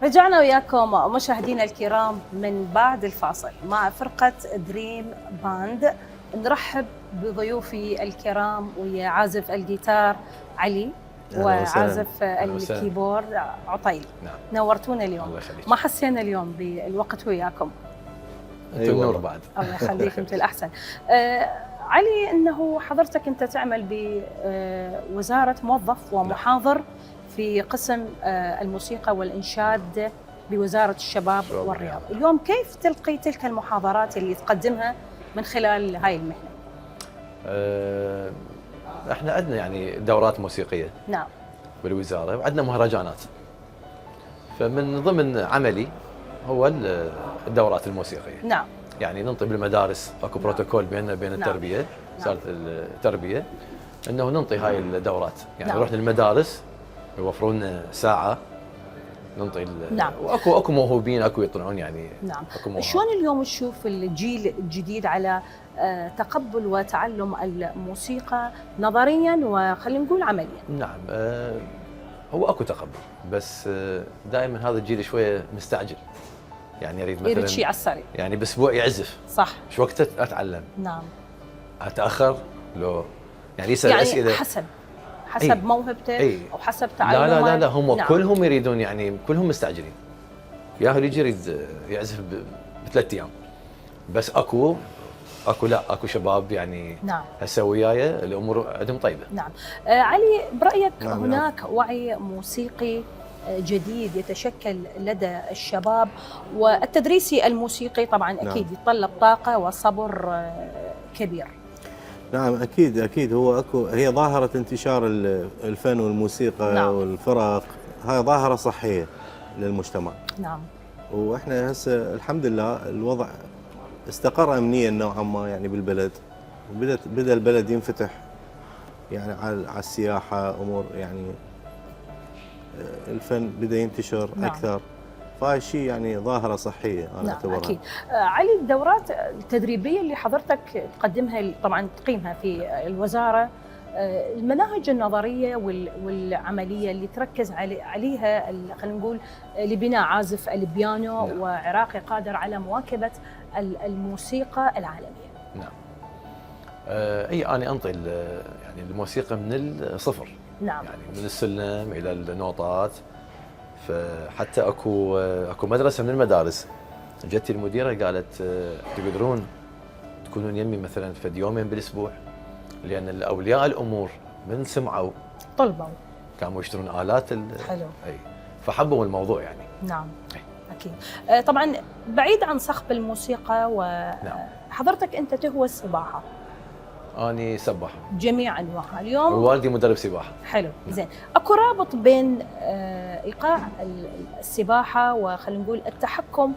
رجعنا وياكم مشاهدينا الكرام من بعد الفاصل مع فرقة دريم باند. نرحب بضيوفي الكرام ويا عازف الجيتار علي وعازف الكيبورد عطيل. نعم. نورتونا اليوم. الله يخليك. ما حسينا اليوم بالوقت وياكم. انت النور بعد. الله يخليك انت الاحسن. علي، انه حضرتك انت تعمل بوزارة موظف ومحاضر في قسم الموسيقى والإنشاد بوزارة الشباب والرياضة. اليوم كيف تلقي تلك المحاضرات اللي تقدمها من خلال هاي المهنة؟ احنا عندنا يعني دورات موسيقية. نعم. بالوزارة وعندنا مهرجانات. فمن ضمن عملي هو الدورات الموسيقية. نعم. يعني ننطي بالمدارس، اكو بروتوكول بيننا وبين التربية، وزارة التربية، انه ننطي هاي الدورات، يعني نروح للمدارس يوفرون لنا ساعة ننطي. نعم. واكو موهوبين، اكو يطلعون يعني. نعم. شلون اليوم تشوف الجيل الجديد على تقبل وتعلم الموسيقى نظريا وخلينا نقول عمليا؟ نعم. هو اكو تقبل، بس دائما هذا الجيل شوية مستعجل، يعني يريد مثلا يريد شيء على السريع، يعني باسبوع يعزف. صح. شو وقت اتعلم؟ نعم. اتاخر لو يعني يسال يعني اسئله حسب موهبته او حسب تعلمه. لا هم نعم. كلهم يريدون، يعني كلهم مستعجلين. ياهو يجي يريد يعزف بثلاث ايام، بس اكو شباب يعني. نعم. هسه وياي الامور عندهم طيبه. نعم. علي، برايك نعم. هناك وعي موسيقي جديد يتشكل لدى الشباب، والتدريسي الموسيقي طبعا اكيد نعم. يتطلب طاقه وصبر كبير. نعم اكيد هي ظاهرة انتشار الفن والموسيقى. نعم. والفرق، هاي ظاهرة صحية للمجتمع. نعم. واحنا هسه الحمد لله الوضع استقر امنيا نوعا ما يعني بالبلد، بدا البلد ينفتح يعني على السياحة، امور يعني الفن بدا ينتشر. نعم. اكثر، فهاي شيء يعني ظاهرة صحية أنا أعتبرها. أكيد. علي، الدورات التدريبية اللي حضرتك تقدمها طبعا تقيمها في الوزارة، المناهج النظرية والعملية اللي تركز عليها خلينا نقول لبناء عازف البيانو. نعم. وعراقي قادر على مواكبة الموسيقى العالمية. نعم. أنا أنطي يعني الموسيقى من الصفر. نعم. يعني من السلم إلى النوطات. فحتى اكو مدرسه من المدارس جتي المديره قالت تقدرون تكونون يمي مثلا فد يومين بالاسبوع، لان اولياء الامور من سمعوا طلبوا كانوا يشترون الات. حلو. اي فحبوا الموضوع يعني. نعم. اكيد. طبعا بعيد عن صخب الموسيقى وحضرتك انت تهوى السباحه. اني سباح جميع انواعها اليوم. ووالدي مدرب سباحه. حلو. زين، اكو رابط بين ايقاع السباحه وخلينا نقول التحكم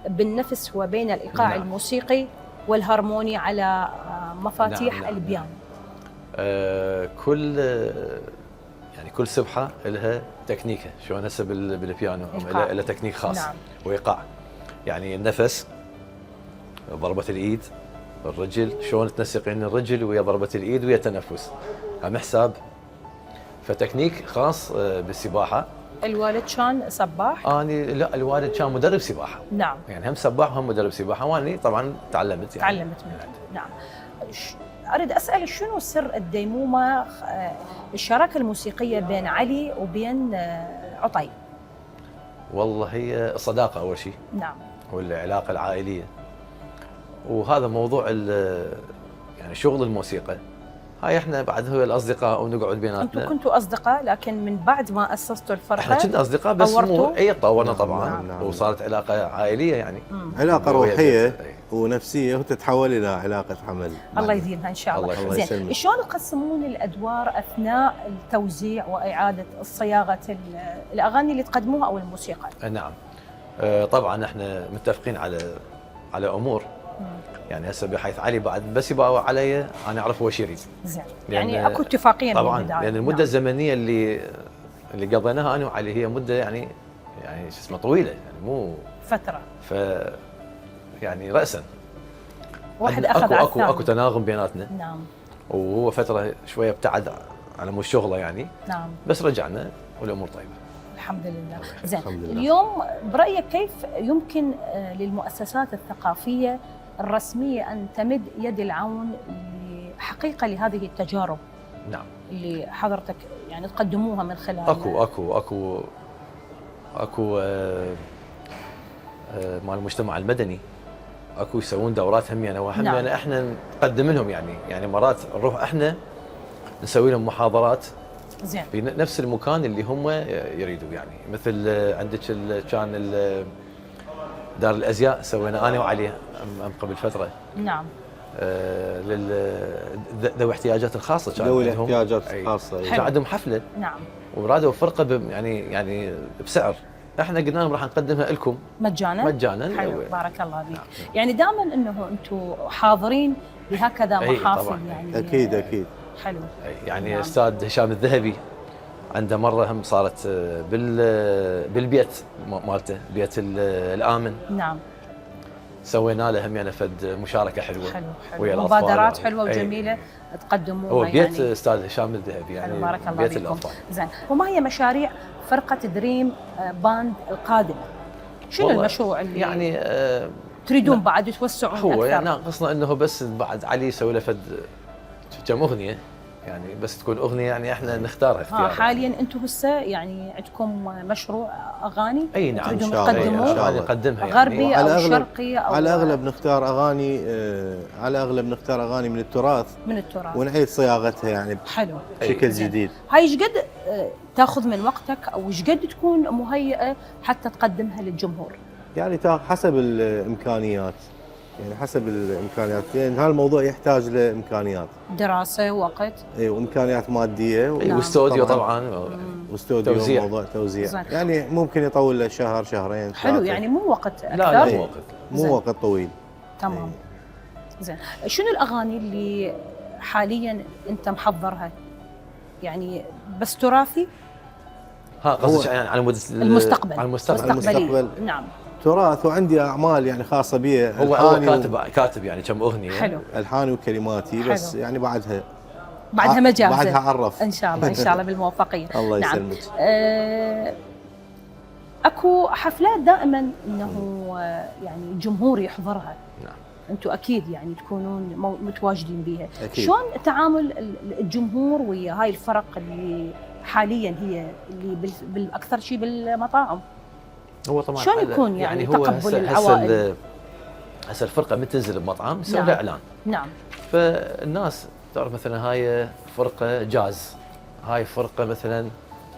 بالنفس وبين الايقاع. نعم. الموسيقي والهارموني على مفاتيح. نعم. البيانو. كل سبحه لها تكنيكها، شلون هسه بالبيانو لها تكنيك خاص. نعم. وايقاع، يعني النفس، ضربه الايد، الرجل شلون تنسقين الرجل ويا ضربه الايد ويا تنفس، هم حساب. فتكنيك خاص بالسباحه. الوالد كان سباح؟ اني لا، الوالد كان مدرب سباحه. نعم. يعني هم سباح وهم مدرب سباحه، واني طبعا تعلمت منه. نعم. اريد اسال شنو سر الديمومه، الشراكه الموسيقيه بين علي وبين عطي؟ والله هي الصداقه اول شيء. نعم. والعلاقه العائليه. وهذا موضوع يعني شغل الموسيقى. هاي احنا بعد هو الاصدقاء ونقعد بيناتنا. انتم كنتوا اصدقاء، لكن من بعد ما اسستوا الفرقه احنا كنا اصدقاء بس مو تطورنا طبعا. نعم. وصارت علاقه عائليه يعني. علاقه روحيه ونفسيه وتتحول الى علاقه عمل. الله يديمها ان شاء الله. الله زين، شلون يقسمون الادوار اثناء التوزيع واعاده صياغه الاغاني اللي تقدموها او الموسيقى؟ نعم. طبعا احنا متفقين على امور. يعني هسه بحيث علي بعد بس يباوع علي انا اعرف هو شو يريد. زين، يعني اكو اتفاقيه طبعا من البدايه. لان المده نعم. الزمنيه اللي قضيناها انا وعلي هي مده يعني شو اسمه طويله، يعني مو فتره. يعني راسا واحد اخذ على الثاني. اكو تناغم بيناتنا. نعم. وهو فتره شويه ابتعد على مو شغله يعني. نعم. بس رجعنا والامور طيبه. الحمد لله. زين، اليوم برايك كيف يمكن للمؤسسات الثقافيه الرسميه ان تمد يد العون حقيقه لهذه التجارب؟ نعم. اللي حضرتك يعني تقدموها من خلال اكو مال المجتمع المدني. اكو يسوون دورات همينه وهمينه. نعم. احنا نقدم لهم يعني مرات نروح احنا نسوي لهم محاضرات. زين. في نفس المكان اللي هم يريدوا. يعني مثل عندك كان دار الازياء سوينا انا وعلي قبل فتره. نعم. ذوي احتياجات الخاصه كان ذوي الاحتياجات الخاصه كان عندهم حفله. نعم. ورادوا فرقه يعني بسعر احنا قلنا لهم راح نقدمها لكم مجانا. حلو، بارك الله فيك. نعم. يعني دائما انه انتم حاضرين بهكذا محافل. يعني اكيد. حلو. يعني نعم. استاذ هشام الذهبي عنده مره هم صارت بالبيت مالته، بيت الامن. نعم. سوينا له هم يعني فد مشاركه حلوه. حلو. مبادرات حلوه وجميله تقدموها. هو بيت يعني استاذ هشام الذهبي يعني. بارك الله بيت فيكم. الاطفال. زين، وما هي مشاريع فرقه دريم باند القادمه؟ شنو المشروع اللي يعني تريدون بعد توسعون اكثر؟ هو يعني ناقصنا انه بس بعد علي يسوي له فد كم اغنيه، يعني بس تكون اغنيه يعني احنا نختارها اختيار. حاليا انتم هسه يعني عندكم مشروع اغاني؟ اي نعم. تريدون تقدموها نقدمها غربي يعني. او شرقي او على الاغلب نختار اغاني من التراث ونعيد صياغتها يعني حلو بشكل جديد. هاي ايش قد تاخذ من وقتك او ايش قد تكون مهيئه حتى تقدمها للجمهور؟ يعني حسب الامكانيات. لان هذا الموضوع يحتاج لامكانيات، دراسه، وقت، وامكانيات ماديه واستوديو طبعا. واستوديو، موضوع توزيع. يعني ممكن يطول له شهر شهرين. حلو، يعني مو وقت اكثر. لا مو وقت طويل. تمام. زين، شنو الاغاني اللي حاليا انت محضرها؟ يعني بس تراثي؟ قصدك يعني على المستقبل. على المستقبل. نعم. تراث، وعندي اعمال يعني خاصه بي. هو كاتب يعني كم اغنيه. حلو. الحاني وكلماتي. حلو. بس يعني بعدها مجازة. بعدها عرف ان شاء الله بالموفقيه. الله نعم. يسلمك. اكو حفلات دائما انه يعني الجمهور يحضرها. نعم. انتم اكيد يعني تكونون متواجدين بها. أكيد. شلون تعامل الجمهور ويا هاي الفرق اللي حاليا هي اللي بالاكثر شيء بالمطاعم؟ هو طبعا شلون يكون يعني هو تقبل العوائل؟ هسه الفرقه من تنزل بمطعم يسوي لها اعلان. نعم. فالناس تعرف مثلا هاي فرقه جاز، هاي فرقه مثلا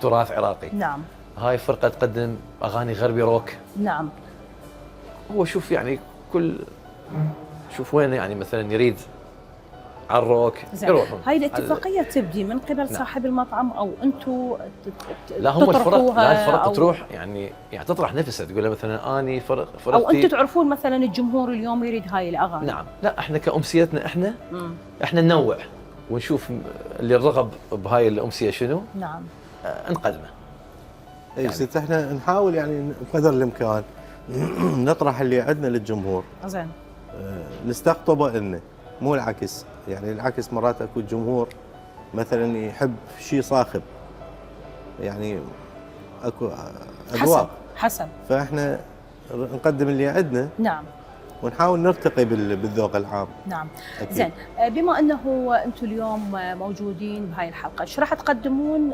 تراث عراقي. نعم. هاي فرقه تقدم اغاني غربي روك. نعم. هو شوف يعني شوف وين يعني مثلا يريد على الروك يروحون. هاي الاتفاقيه تبدي من قبل صاحب المطعم او انتم لا هم الفرق تروح يعني تطرح نفسها، تقول له مثلا اني فرقتي، او انتم تعرفون مثلا الجمهور اليوم يريد هاي الاغاني. نعم. لا احنا كامسيتنا احنا ننوع ونشوف اللي الرغب بهاي الامسيه شنو. نعم. نقدمه. اي يعني ست احنا نحاول يعني بقدر الامكان نطرح اللي عندنا للجمهور. زين. نستقطبه لنا. مو العكس. يعني العكس مرات اكو جمهور مثلا يحب شيء صاخب، يعني اكو اذواق حسب. فاحنا نقدم اللي عندنا نعم. ونحاول نرتقي بالذوق العام. نعم. أكيد. زين، بما انه انتم اليوم موجودين بهاي الحلقه، ايش راح تقدمون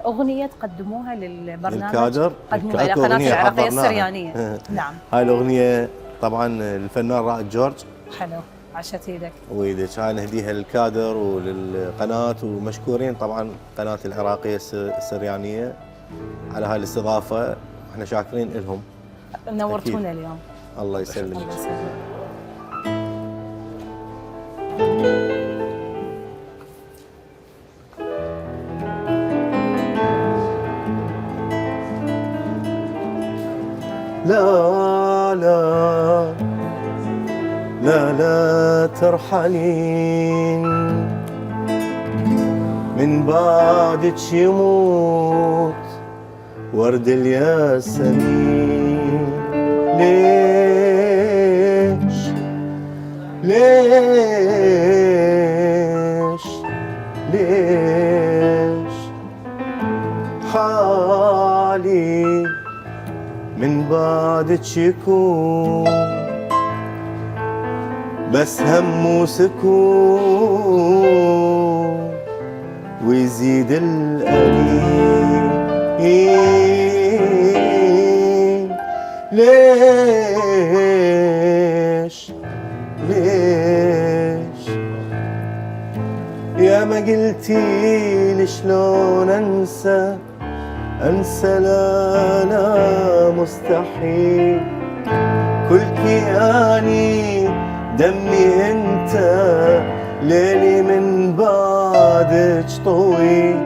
اغنيه تقدموها للبرنامج؟ الكادر تقدموها أكو لقناه أغنية العراقيه حضرناها. السريانيه. نعم. هاي الاغنيه طبعا الفنان رائد جورج. حلو، عشت ايدك. واذا كان نهديها للكادر وللقناه، ومشكورين طبعا قناه العراقيه السريانيه على هاي الاستضافه، احنا شاكرين لهم. نورتونا اليوم. الله يسلمك. الله يسلمك. لا لا لا لا ترحلين، من بعدك يموت ورد الياسمين. ليش ليش ليش حالي من بعدك يكون بس هم وسكون، ويزيد الأنين. ليش ليش يا ما قلتي لي شلون انسى، انسى لا لا مستحيل. كل كياني دمي انت، ليلي من بعدك طويل.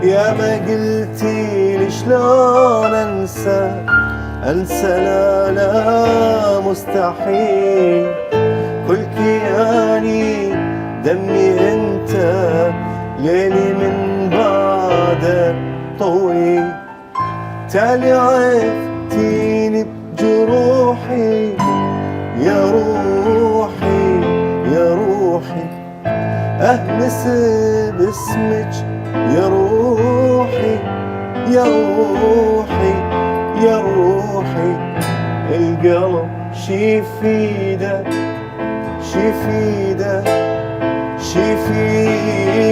يا ما قلتي لي شلون انسى، انسى لا لا مستحيل. كل كياني دمي انت، ليلي من بعدك طويل. تالي عفتيني بجروحي يا روحي يا روحي، أهمس باسمك يا روحي يا روحي يا روحي. القلب شي فيده شي فيده شي فيده،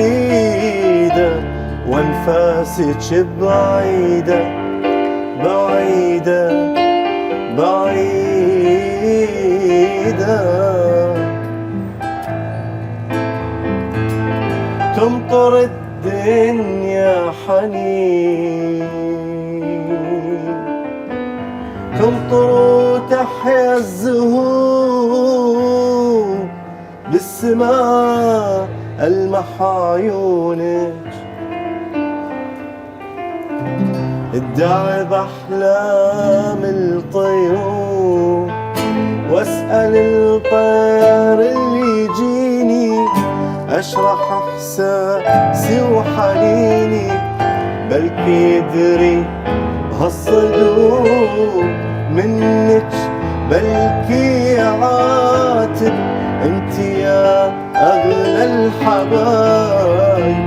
وانفاسك بعيده بعيده بعيده. تمطر الدنيا حنين، تمطر وتحيا الزهور بالسماء ألمح عيونك. ادعي بأحلام الطيور، واسأل الطير اللي يجيني، اشرح احساسي وحنيني. بلكي يدري هالصدور منك، بلكي يعاتب انت يا اغلى الحبايب.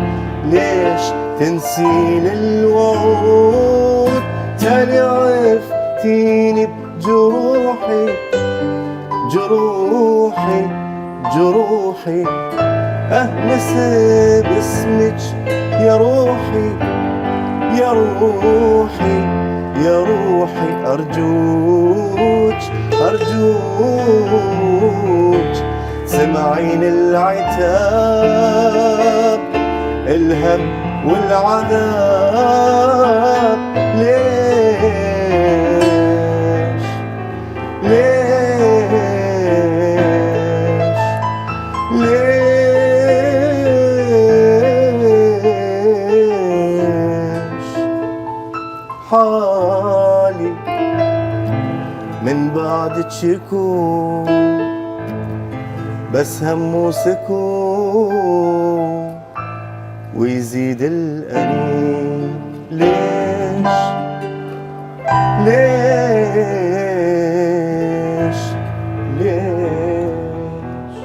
ليش تنسين الوعود، تالي عفتيني بجروحي جروحي جروحي. أهمس باسمك يا روحي يا روحي يا روحي. أرجوك أرجوك سمعين العتاب، الهم والعذاب. ليش ليش ليش حالي من بعدك يكون بس هم وسكون، ويزيد الأنين. ليش ليش ليش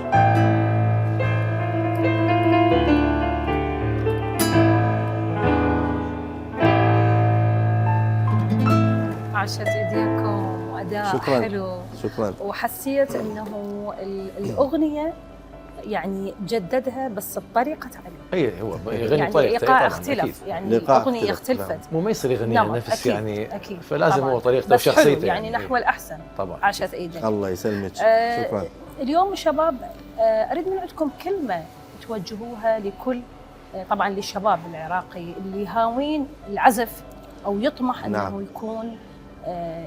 عاشت ايديكم واداء شكراً. حلو. شكرا. وحسيت انه الاغنيه يعني جددها بس بطريقه علي. اي هو يغني يعني بطريقته الايقاع طبعاً، اختلف، أكيد. يعني الإيقاع الاغنيه اختلف، اختلفت. مو ما يصير يغني نعم، نفس أكيد، يعني أكيد. فلازم طبعاً. هو طريقته بس حلو، وشخصيته يعني نحو الأحسن. طبعا. عاشت ايدك. الله يسلمك. شكرا. اليوم شباب اريد من عندكم كلمه توجهوها لكل طبعا للشباب العراقي اللي هاوين العزف او يطمح انه نعم. يكون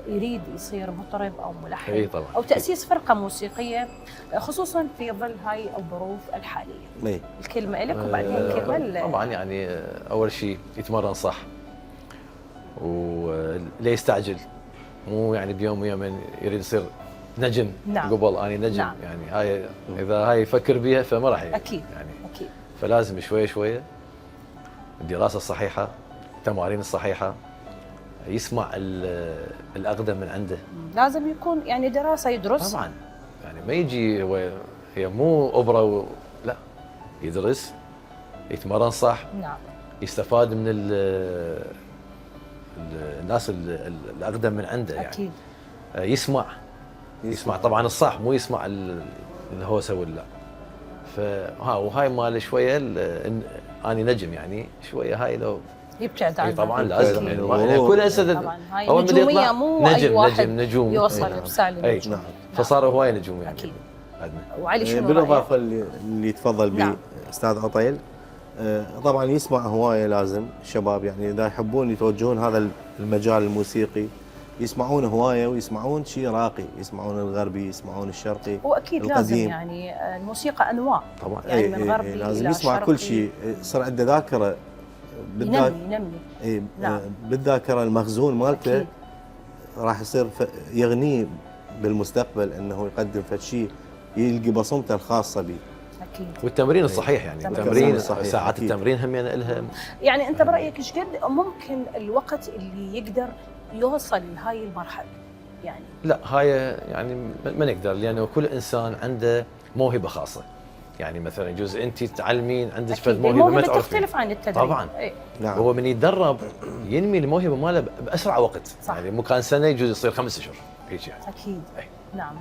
يريد يصير مطرب او ملحن إي طبعاً. او تاسيس فرقه موسيقيه، خصوصا في ظل هاي الظروف الحاليه. إيه. الكلمه لك وبعدين كلمه طبعا يعني اول شيء يتمرن صح ولا يستعجل، مو يعني بيوم ويومين يريد يصير نجم. نعم. قبل اني نجم. نعم. يعني هاي اذا هاي يفكر بها فما راح اكيد يعني اكيد. فلازم شويه شويه الدراسه الصحيحه، التمارين الصحيحه، يسمع الاقدم من عنده. لازم يكون يعني دراسه يدرس. طبعا يعني ما يجي هي مو اوبرا لا، يدرس، يتمرن صح، نعم. يستفاد من الناس الاقدم من عنده يعني. اكيد. يسمع طبعا الصح، مو يسمع الهوسه ولا. وهاي مال شويه اني نجم يعني شويه هاي لو يبتعد عنها. طبعا لازم يعني أوه. كل اسد طبعا هاي أول ما نجوميه، يطلع مو اي واحد نجوم يوصل نعم. بسالم اي نجوم. فصاروا هواي نجوم يعني. اكيد. عندنا. وعلي شنو بالاضافه رأيك؟ اللي تفضل به نعم. استاذ عطيل، طبعا يسمع هوايه. لازم الشباب يعني اذا يحبون يتوجهون هذا المجال الموسيقي يسمعون هوايه ويسمعون شيء راقي، يسمعون الغربي، يسمعون الشرقي. واكيد القديم. لازم يعني الموسيقى انواع طبعا يعني من غربي لازم إلى يسمع شرقي. كل شيء، يصير عنده ذاكره ينمي. نعم. بالذاكره المخزون مالته. أكيد. راح يصير يغنيه بالمستقبل انه يقدم فد شيء يلقي بصمته الخاصه به. اكيد. والتمرين الصحيح يعني التمرين التمرين الصحيح، ساعات أكيد. التمرين هم يعني لها. يعني انت برايك ايش قد ممكن الوقت اللي يقدر يوصل لهاي المرحله؟ يعني لا هاي يعني ما نقدر، لانه كل انسان عنده موهبه خاصه. يعني مثلا يجوز انت تعلمين عندك فد أكيد. موهبه ما الموهبة تعرفين. تختلف عن التدريب. طبعا. إيه. نعم. هو من يتدرب ينمي الموهبه ماله باسرع وقت. صح. يعني مو كان سنه يجوز يصير 5 اشهر هيك يعني. اكيد. أي. نعم.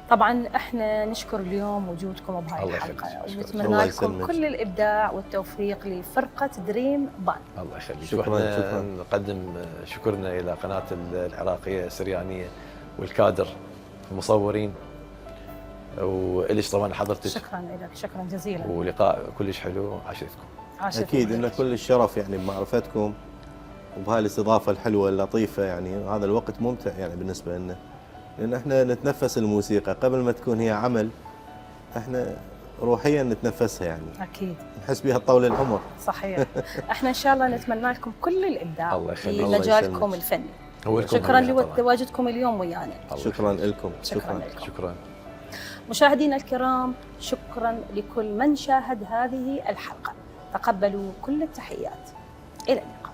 طبعا احنا نشكر اليوم وجودكم بهاي الله الحلقه يخليك. الله ونتمنى لكم يسلمك. كل الابداع والتوفيق لفرقه دريم بان. الله يخليك. شكراً، وإحنا شكراً. نقدم شكرنا الى قناه العراقيه السريانيه والكادر المصورين، واليش طبعا حضرتك، شكرا لك، شكرا جزيلا. ولقاء كلش حلو. عاشرتكم. عاشت اكيد الله. ان كل الشرف يعني بمعرفتكم وبهاي الاستضافه الحلوه اللطيفه. يعني هذا الوقت ممتع يعني بالنسبه لنا، لان احنا نتنفس الموسيقى قبل ما تكون هي عمل. احنا روحيا نتنفسها يعني، اكيد. نحس بها طول العمر. صحيح. احنا ان شاء الله نتمنى لكم كل الابداع الله في يخليك. الله مجالكم يسلمك. الفني. هو لكم شكرا طبعاً. لتواجدكم اليوم ويانا. الله شكرا يخليك. لكم. شكرا لكم. شكرا. مشاهدينا الكرام، شكرا لكل من شاهد هذه الحلقه. تقبلوا كل التحيات. الى اللقاء.